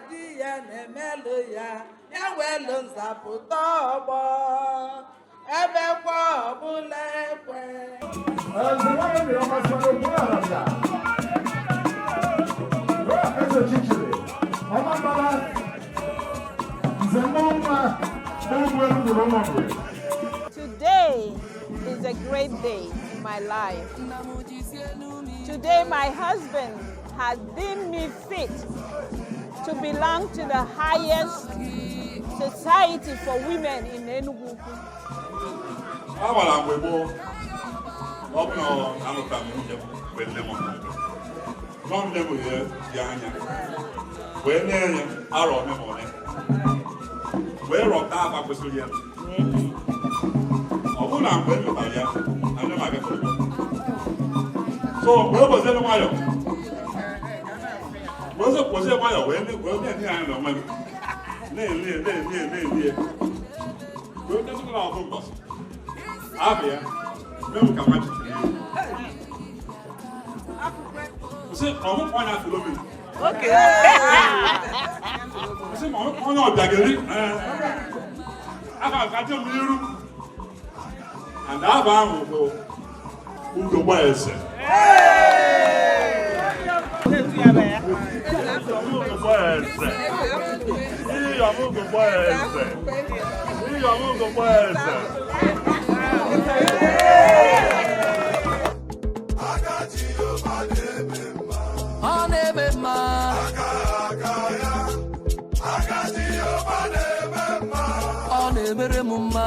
di ya na-emelụ ya, ya welu nzapụta ọgbọ ebekwa ọbụla ekwe. Today is a great day in my life. Today, my husband has deemed me fit to belong to the highest society for women in Enugu. A gwara mgbe gboo, ọ bụ na alụta m nwunye m mgbe nne m nọ, nọ nne m ya dị anya wee nye ya arọ ole ma ole wee rọta afa kwesịrị ya. Ọ bụrụ na mgbe m lụtara ya na nne m agafere, so mgbe o gbozie nwayọ mgbe o gbozie nwayọ wee na-enye ya anya n'onwe m, na-elie na-elie na-elie wee detụrụ na ọbụ mbọsị abịa mee m ka nwa jitiri ya sị ọmụkpọ onye Philomena. Sị ma ọmụkpọ onye Ọbịageli aka nka dị m n'iru and aba ahụ bụ Ugogbe Eze. Ugogbe Eze, Iyom Ugogbe Eze, Iyom Ugogbe Eze. Ọ na-eme mma. Ọ na-emere m mma.